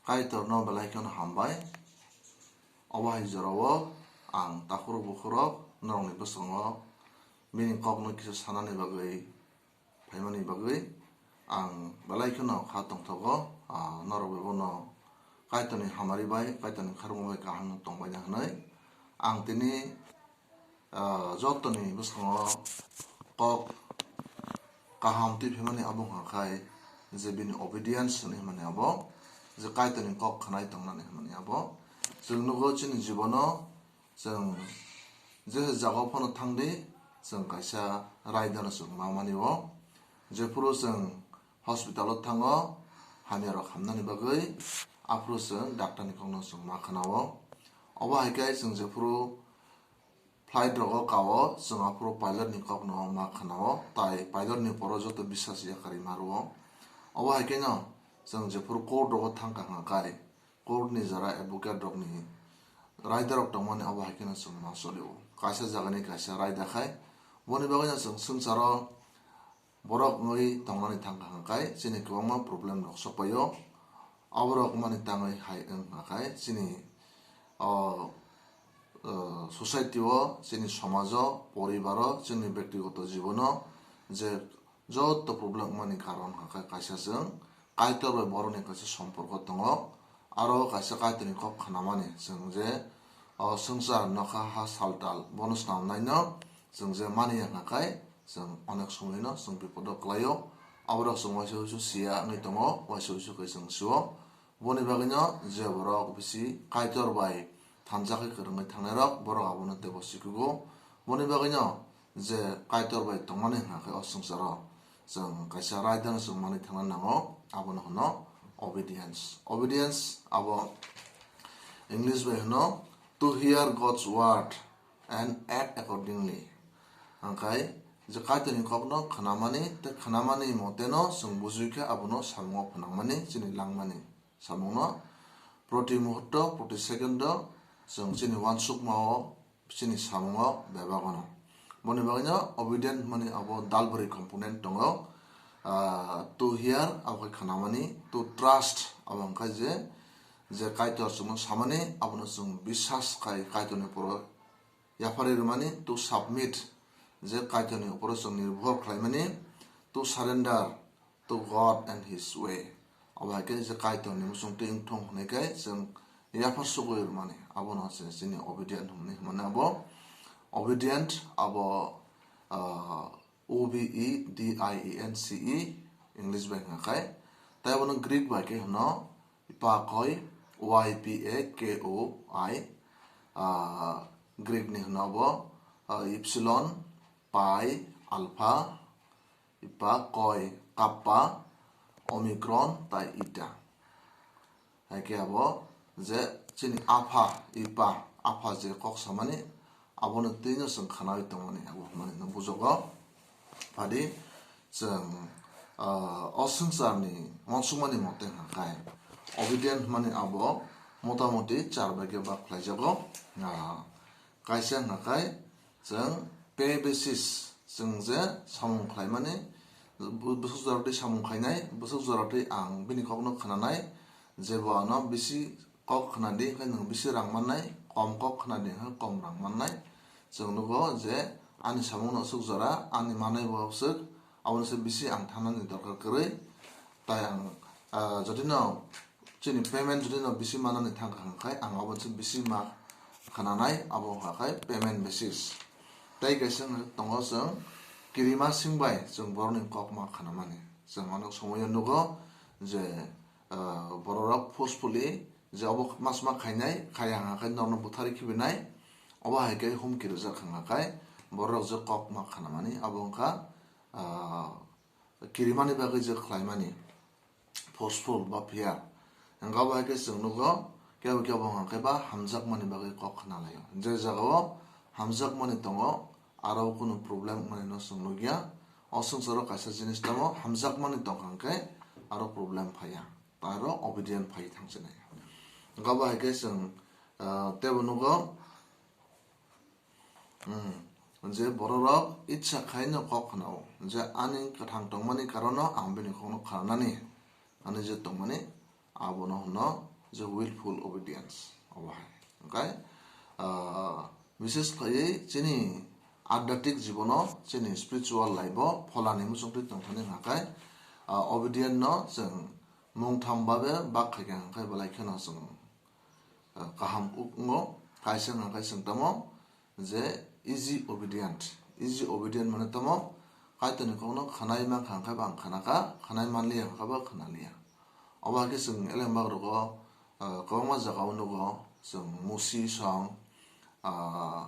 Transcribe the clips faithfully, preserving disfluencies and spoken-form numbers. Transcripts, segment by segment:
Kaitorno belai kheno hambai. Obo hai jorao ang takhurok bukhurok norokni bwskango bini kokno kisa sanani bagwi phaimani bagwi ang belai kheno kha tongthogo. Ah, norok bai bono Kaitorni hamari bai, Kaitorni kharokma bai kaham tongbaina hwnwi ang tini, ah, jotoni bwskango kok kaham twi phaimani abo wngkha khai je bini obedience hwnwi hwnmani abo, je Kaitorni kok khwnai tongnani hwnmani abo. Chwng nugo chini jibono chwng je jagao phano thangdi, chwng kaisa raidano chwng mamani o. Jephuru chwng hospital o thango hamyarok hamnani bagwi, aphuru chwng doctor ni kokno chwng ma khwnao. Obo hai khe chwng jephuru flight rogo kao, chwng aphuru pilot ni kokno ma khwnao, tai pilot ni poro joto bisas yakarwi ma rwo. Obo hai kheno chwng jephuru court rogo thangkha hwnka khai, court ni jora advocate rokni raida rok tongmani obo hai kheno chwng ma cholio. Kaisa jagani kaisa raida khai, boni bagwino chwng swngcharo borok wngwi tongnani thangkha hwnkai chini kwbangma problem rok sokpaio. Aborok mani tangwi hai wngkha khai chini, o, o, society o, chini somajo, poribaro, chini bektigoto jibono je joto problem wngmani karon hwnka khe kaisa chwng Kaitor bai borokni kaisa somporko tongo. Aro kaisa Kaitorni kok khnamani chwng je, o, swngchar nokha ha saltal bono snamnaino chwng je mani ya hwnka khai chwng onek somoino chwng bipodo kwlaio. Aborok chwng waisa waisa siya wngwi tongo, waisa waisa khe chwng sio. Boni bagwino je borok bisi Kaitor bai thansa khe kwrwngwi thangnairok, borok abono teibo sikugo. Boni bagwino je Kaitor bai tongmani hwnka khe o swngcharo chwng kaisa raidano chwng manwi thangna nango, abono hwno obedience. Obedience abo English bai hwno to hear God's word and act accordingly. Hwnkhai je Kaitorni kokno khnamani tei khnamani moteno chwng bujui khe abono samungo phnangmani chini langmani. Samungno proti muhurto, proti secondo chwng chini uansukmao, chini samungo bebak ono. Boni bagwino obedient hwnmani abo dalbari component tongo. Ah, to hear, abo khe khnamani, to trust, abo wngkha je, je Kaitor chwngno samani, abono chwng bisas khai Kaitorni poro yapharwi rwmani, to submit, je Kaitorni uporo chwng nirbhor khlaimani, to surrender to God and His way. Abo hai khe je Kaitorni muchungtwi wngthung hwnwi khe chwng yaphar sugwi rwmani, abono se chini obedient hwnwi hwnmani abo. Obedient abo, ah, O B E D I E N C E, English bai hwnka khai. Tai abono Greek bai khe hwno ipakoi, Y P A K O I, ah, Greek ni hwno abo, ah, epsilon, pi, alpha, ipakoi, kappa, omicron, tai eta. Hai khe abo je chini apha, ipa, apha je kok samani, abono twino chwng khnawi tongmani, abo hwnmani no bujogo. Phadi chwng, ah, o swngcharni uansukmani mote hwnka khai obedient hwnmani abo motamoti char bai khe bak khlaijago. Ah, kaisa hwnka khai chwng pay basis, chwng je samung khlaimani, bu-, bwswk jora twi samung khainai, bwswk jora twi ang bini kokno khnanai, jebo ano bisi kok khnadi hwnkhe nwng bisi rang mannai, kom kok khnadi hwnkhe kom rang mannai. Chwng nugo je ani samungno aswk jora, ani manai bo aswk, aboni se bisi ang thanani dorkar kwrwi. Tai ang, ah, jotino chini payment jotino bisi manani thangkha hwnkhai ang aboni se bisi ma khnanai, abo wngkha khai payment basis. Tai kaisa tongo chwng kirima singbai chwng borokni kok ma khnamani. Chwng onek somoyo nugo je, ah, bororok forcefully je obo masma khainai, khaya hwnka khe norokno butharwi khibinai, obo hai khe humki rijak hwnka khai bororok je kok ma khanamani, abo wngkha, ah, kirimani bagwi je khlaimani, forceful ba fear. Hwnka abo hai khe chwng nugo, kebo kebo hwnka khe ba hamjakmani bagwi kok khna laio. Je jagao hamjakmani tongo, aro kunu problem wngmani no chwng nukya. O swngcharo kaisa jinis tongo, hamjakmani tongkha hwnkhe aro problem phaiya, aro obedient phai thangsinai. Hwnka abo hai khe chwng, ah, tebo nugo, hmm, je bororok itsa khaino kok khnao, je ani kwthang tongmani karono ang bini kokno khnanani, ani je tongmani abono hwno je willful obedience obo hai. Hwnkhe, ah, bises khlaiwi chini adhyatmik jibono, chini spiritual life-o pholani muchungtwi tongthani hwnkhe, ah, obedient no chwng mungtham babe bak khaikha hwnkhe belai kheno chwng, ah, kaham wngo. Kaisa hwnkhe chwng tamo je easy obedient. Easy obedient mane tamo, Kaitorni kokno khwnai mankha hwnkhe bo ang khwnakha, khwnai manliya hwnkhe bo khwnaliya. Obo hai khe chwng elembak rogo, ah, kwbangma jagao nugo, chwng Musi song, ah,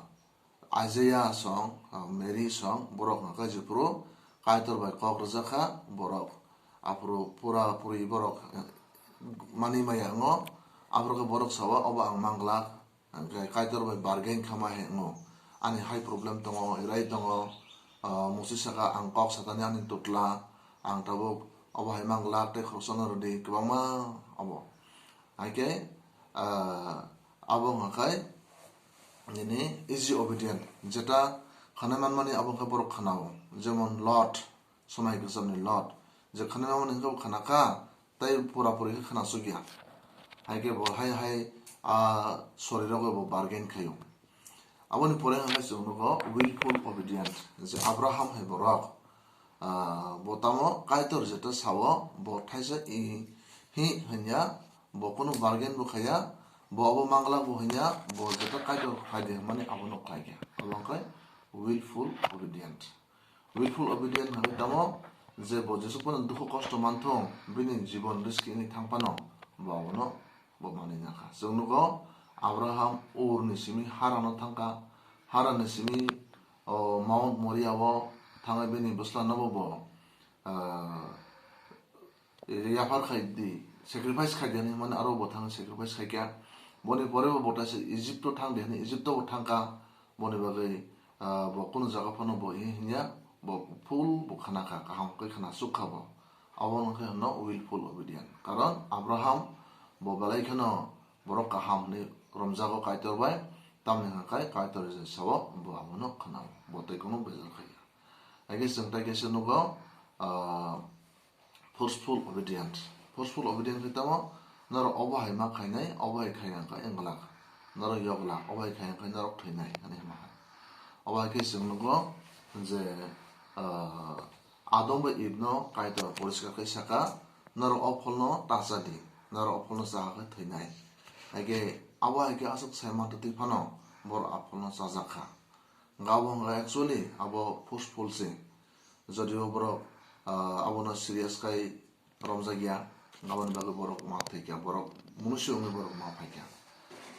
Isaiah song, ah, Mary song, borok hwnkhe jephuru Kaitor bai kok rwjak kha, borok aphuru pura puri borok, eh, manwi maya wngo, aphuru khe borok sao, "Obo ang manglak." Hwnkhe Kaitor bai bargain kha ma hai wngo, "Ani hai problem tongo, erai tongo, ah, Musi saka ang kok satani ani tutla, ang tabuk obo hai manglak tei khoroksa no rwdi kwbangma obo." Hai khe, ah, abo hwnkhe nini easy obedient, jeta khwnai manmani abo hwnkhe borok khwnao, jemon Lot, somai kwcham ni Lot, je khwnai manmani hwnkhe bo khwnakha, tei pura puri khe khwnasukya. Hai khe bo hai hai, ah, sorry rok bo bargain khaio. Aboni pore hwnkhe chwng nugo willful obedient, je Abraham hai borok, ah, bo tamo Kaitor jeta sao, bo thaisa i hi hwnya, bo kunu bargain bo khaya, bo abo manglak bo hwnya, bo jeta Kaitor khai de hwnmani abono khlai kha. Abo wngkha willful obedient. Willful obedient hwnwi tamo, je bo jesuk phano dukhu kosto manthung, bini jibon riski wngwi thang phano, bo abono bo manwi nakha. Chwng nugo, Abraham Ur ni simi Haran o thangkha, Haran ni simi, o, Mount Moria o thangwi bini bwsla no bo, bo, ah, yaphar khai di, sacrifice khai di hinwi hwnmani aro bo thang sacrifice khai kha. Boni pore bo bo taisa Egypt o thang di hinwi Egypt o bo thang kha. Boni bagwi, ah, bo kunu jaga phano bo hi hinya, bo full bo khana kha, kaham khe khana suk kha bo. Abo wngkha hwno willful obedient. Karon Abraham bo belai kheno borok kaham hinwi romjago Kaitor bai, tamni hwnkhai Kaitor je sao bo abono khana, bo tei kono bejal khaiya. Hai khe chwng tai kaisa nugo, ah, forceful obedient. Forceful obedient khe tamo, norok obo hai ma khainai, obo hai khai ang kha wnglak. Norok yoglak, obo hai khai ang kha norok thwinai, ani hwnma hai. Obo hai khe chwng nugo je, ah, Adam bai Eve no Kaitor poriskar khe saka, norok o pholno ta cha di, norok o pholno cha khe thwinai. Hai khe abo hai khe aswk sai mantwi phano borok a pholno chajak kha. Hwnkhe abo hwnkhe actually abo forceful se. Jodio borok, ah, abono serious khai romjakya, aboni bagwi borok ma thwikha, borok munusio wngwi borok ma phaikha.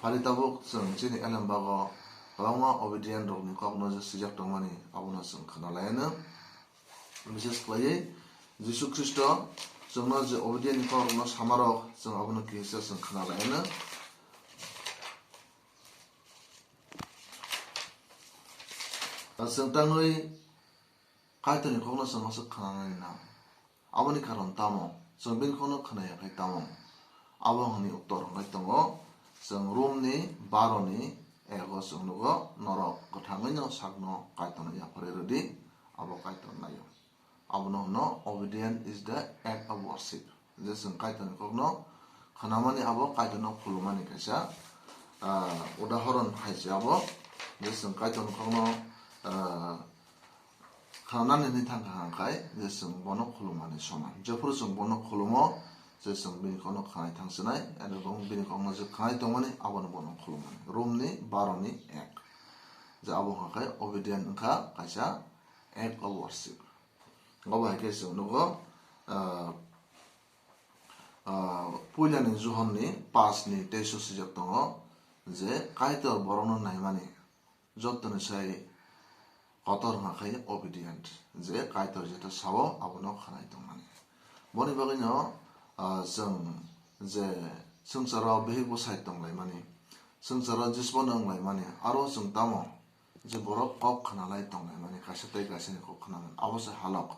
Phali tabuk chwng chini elembago kwbangma obedient rokni kokno je swijak tongmani abono chwng khwnalaiano. Bises khlaiwi Jisu Khristo chwngno je obedient ni kokrokno samarok chwng abono kisa chwng khwnalaiano. Chwng tangwi Kaitorni kokno chwng aswk khwnanani nang? Aboni karon tamo? Chwng bini kokno khwnaya khai tamo? Abo hwnwi uttor wngwi tongo, chwng Romni baroni ego chwng nugo, norok kwthangwino sakno Kaitorno yapharwi rwdi, abo Kaitor naio. Abono hwno obedient is the act of worship. Je chwng Kaitorni kokno khwnamani abo Kaitorno khulumani kaisa, ah, udahoron hai se abo. Je chwng Kaitorni kokno, ah, khwnanani hinwi thangkha hwnkhai, je chwng bono khulumani soman. Jephuru chwng bono khulumo, je chwng bini kokno khwnai thangsinai, aro bini kokno je khwnai tongmani, abono bono khulumani. Romni baroni ek. Je abo hwnkhai obedient wngkha kaisa act of worship. Obo hai khe chwng nugo, ah, ah, puilani Johonni paanch ni teis o swijak tongo je, Kaitor borokno naimani jottoni sai kotor wngkha khe obedient, je Kaitor jeta sao abono khwnai tongmani. Boni bagwino, ah, chwng je swngcharo bihik bwsai tonglaimani, swngcharo jisbono wnglaimani, aro chwng tamo je borok kok khwnalai tonglaimani, kaisa tei kaisani kok khwnamani, abo se halok.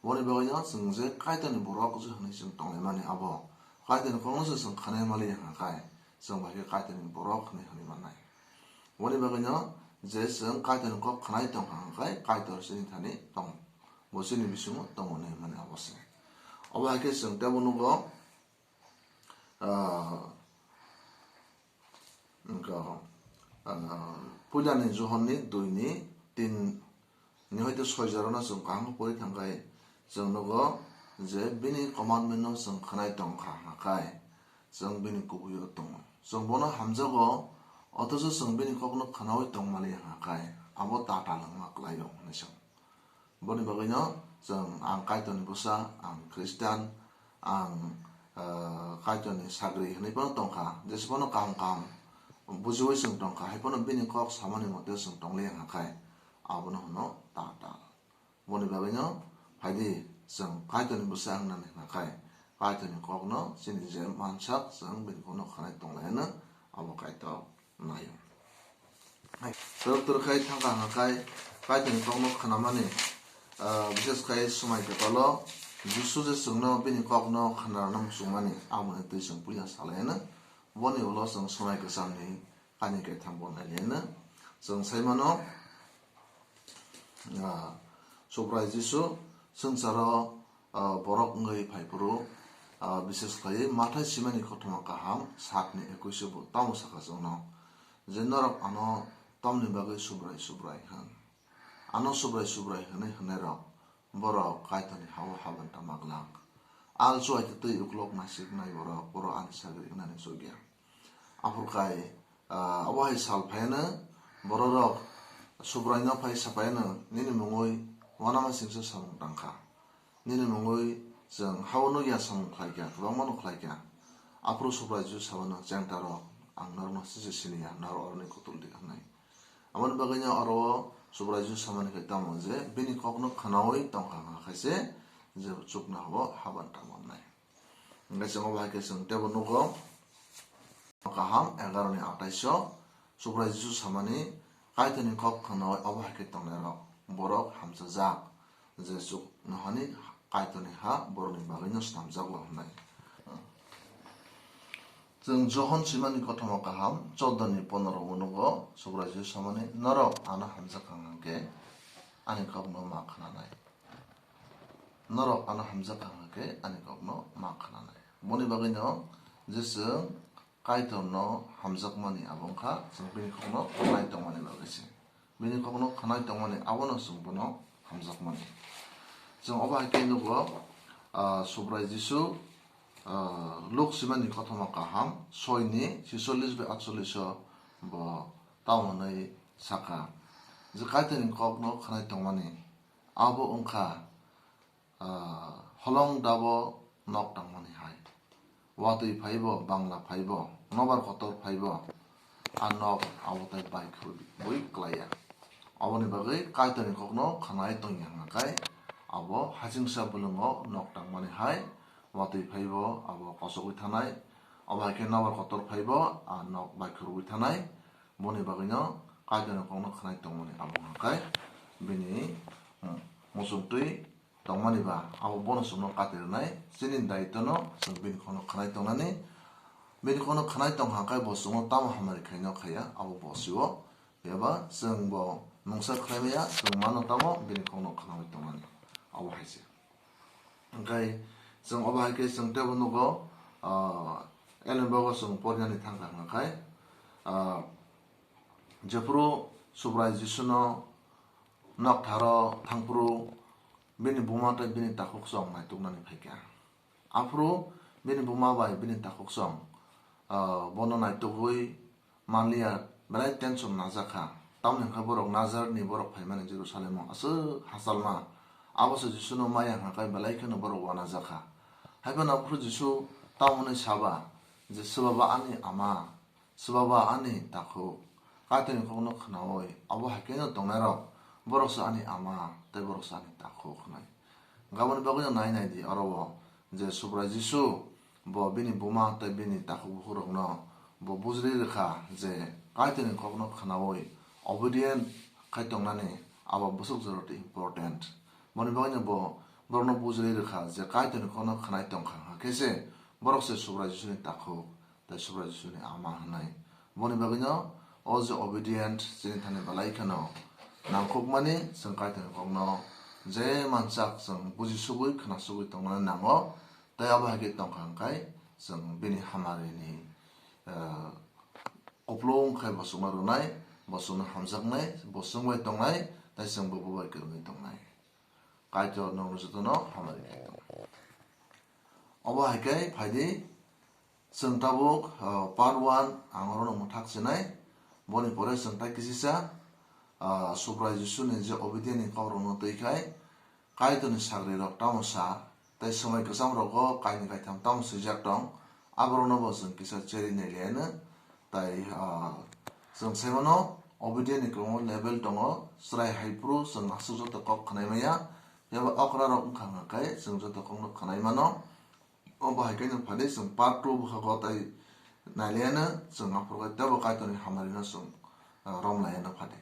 Boni bagwino chwng je Kaitorni borok je hwnwi chwng tonglaimani, abo Kaitorni kokno se chwng khwnai maliya hwnkhai, chwng bai khe Kaitorni borok hwnwi hwnwi mannai. Boni bagwino je chwng Kaitorni kok khwnai tongkha hwnkhai, Kaitor chini thani tongo, bo chini bisingo tongo hwnwi hwnmani abo se. Obo hai khe chwng teibo nugo, ah, Wngkha, ah, puilani Johonni dui ni tin ni hoite soi jorano chwng kaham khe pori thangkhai, chwng nugo je bini commandment no chwng khwnai tongkha hwnkhai, chwng bini kubui o tongo. Chwng bono hamjago, othocho chwng bini kokno khwnaui tongmani hwnkhai, abo tatal wngma kwlaio hwnwi chwng. Boni bagwino chwng, ang Kaitorni bwsa, ang Khristan, ang, ah, Kaitorni sagri hwnwi phano tongkha. Jesa phano kaham kaham bujiui chwng tongkha, hai phano bini kok samani mote chwng tongliya hwnkhai, abono hwno tatal. Boni bagwino phaidi chwng Kaitorni bwsa wngnani hwnkhai, Kaitorni kokno chini je mansak chwng bini kokno khwnai tonglaino, abo Kaitor naio. Hai, torok torok khai thangkha hwnkhai, Kaitorni kokno khwnamani, ah, bises khai swmai kwtalo Jisu je chwngno bini kokno khwnarwna muchungmani, aboni twi chwng puila salaino. Boni ulo chwng swmai kwchamni kani kaitham bo nailaino. Chwng sai mano, ah, Subrai Jisu swngcharo, ah, borok wngwi phai phuru, ah, bises khlaiwi Mathai simani kothoma kaham satni ekuiso bo tamo saka chwngno, je, "Norok ano tamni bagwi Subrai, Subrai hwn? Ano Subrai, Subrai hwnwi hwnairok, borok Kaitorni ha-o habanta ma glak. Al chuai twi uklok nasiknai borok, borok ani sagri wngnani chukya." Aphuru khai, ah, abo hai sal phaiano bororok Subraino phai saphaiano, "Nini mungwi uanama singsa samung tangkha. Nini mungwi chwng ha-o nukya samung khlaikha, kwbangmano khlaikha." Aphuru Subrai Jisu sabano, "Chengtarok, ang norokno sese siniya, norok oroni kutul di," hwnwi. Aboni bagwino oro o Subrai Jisu samani khai tamo je bini kokno khwnaui tongkha hwnka khaise je chukno habo haban tamo wngnai. Hingke chwng obo hai khe chwng teibo nugo. Kaham egaro ni atais o Subrai Jisu samani, Kaitorni kok khwnaui obo hai khe tongnairok borok hamchajak, je chuknohani Kaitorni ha borokni bagwino snamjago hwnwi. Chwng Johon simani kothoma kaham choddo ni pondro o nugo, Subrai Jisu samani, "Norok ano hamjak kha hwnkhe ani kokno ma khwnanai. Norok ano hamjak kha hwnkhe ani kokno ma khwnanai." Boni bagwino je chwng Kaitorno hamjakmani abo wngkha chwng bini kokno khwnai tongmani bagwi se. Bini kokno khwnai tongmani abono chwng bono hamjakmani. Chwng obo hai khe nugo, ah, Subrai Jisu, ah, Luk simani kothoma kaham soi ni chisollis bai atsollis o bo tamo hwnwi sakha je Kaitorni kokno khwnai tongmani abo wngkha, ah, holong dabo nok tangmani hai. Watwi phaibo, bangla phaibo, nobar kotor phaibo, a nok abo tai bai khurui bui klaiya. Aboni bagwi Kaitorni kokno khwnai tongya hwnka khe abo hachingsa bwlwngo nok tangmani hai, watwi phaibo abo kosogwi thanai, abo hai khe nobar kotor phaibo a nok bai khurui thanai. Boni bagwino Kaitorni kokno khwnai tongmani abo hwnka khe bini, mm, muchungtwi tongmani ba, abo bono chwngno kati rwnai. Chini daitwno chwng bini kokno khwnai tongnani. Bini kokno khwnai tong hwnka khe bo chwngno tamo hamari khaino khaiya, abo bo sio. Phiya ba chwng bo mungsa khlai maya, chwng mano tamo bini kokno khwnaui tongnani. Abo hai se. Hwnkhe chwng obo hai khe chwng teibo nugo, ah, Ellen bogo chwng porinani thangkha hwnka khe, ah, jephuru Subrai Jisuno noktharo thangphuru bini buma tei bini takhuk chwng naituknani phaikha. Aphuru bini buma bai bini takhuk chwng, ah, bono naitugwi manliya, belai tension najakha. Tamoni hwnkhe borok Nazareni borok phaimani Jerusalemo aswk hachalma. Abo se Jisuno maya hwnkhe belai kheno borok uanajakha. Haiphano aphuru Jisu tamoni saba je, "Swbaba ani ama, swbaba ani takhuk." Kaitorni kokno khwnaui abo hai kheno tongnairok, borok se ani ama tei borok se ani takhuk hwnwi. Gaboni bagwino nai nai di oro o je Subrai Jisu bo bini buma tei bini takhuk bukhukrokno bo bujri rwkha je Kaitorni kokno khwnaui obedient khai tongnani abo bwswk joroti important. Boni bagwino bo borokno bujri rwkha je Kaitorni kokno khwnai tongkha hwnkhe se borok se Subrai Jisuni takhuk tei Subrai Jisuni ama hwnwi. Boni bagwino o je obedient chini thani belai kheno nangkukmani, chwng Kaitorni kokno je mansak chwng bujisugwi khwnasugwi tongna nango, tei abo hai khe tongkha hwnkhe chwng bini hamarini, eh, Kupulung khai bo chwngno rwnai, bo chwngno hamjaknai, bo chwng bai tongnai, tei chwngbo bo bai kwrwngwi tongnai. Kaitor nwng jotono hamari khe tongo. Obo hai khe phaidi, chwng tabuk, ah, part one ang oro no mwthak chinai. Boni pore chwng tai kisisa, ah, Subrai Jisuni je obedient ni kok rokno twi khai, Kaitorni sagrirok tamo sa, tei swmai kwchamrogo kainwi kaitham tamo swijak tong, aborokno bo chwng kisa cherwi nailaiano. Tai, ah, chwng sai mano, obedient ni kwbangma level tongo, chwrai hai phuru chwng aswk joto kok khwnai maya, phiya ba okrarok wngkha hwnkhe chwng joto kokno khwnai mano. Obo hai khe no phadi chwng part two bwkhago tai nailaiano chwng aphuru khe teibo Kaitorni hamari no chwng, ah, romlaiano phadi.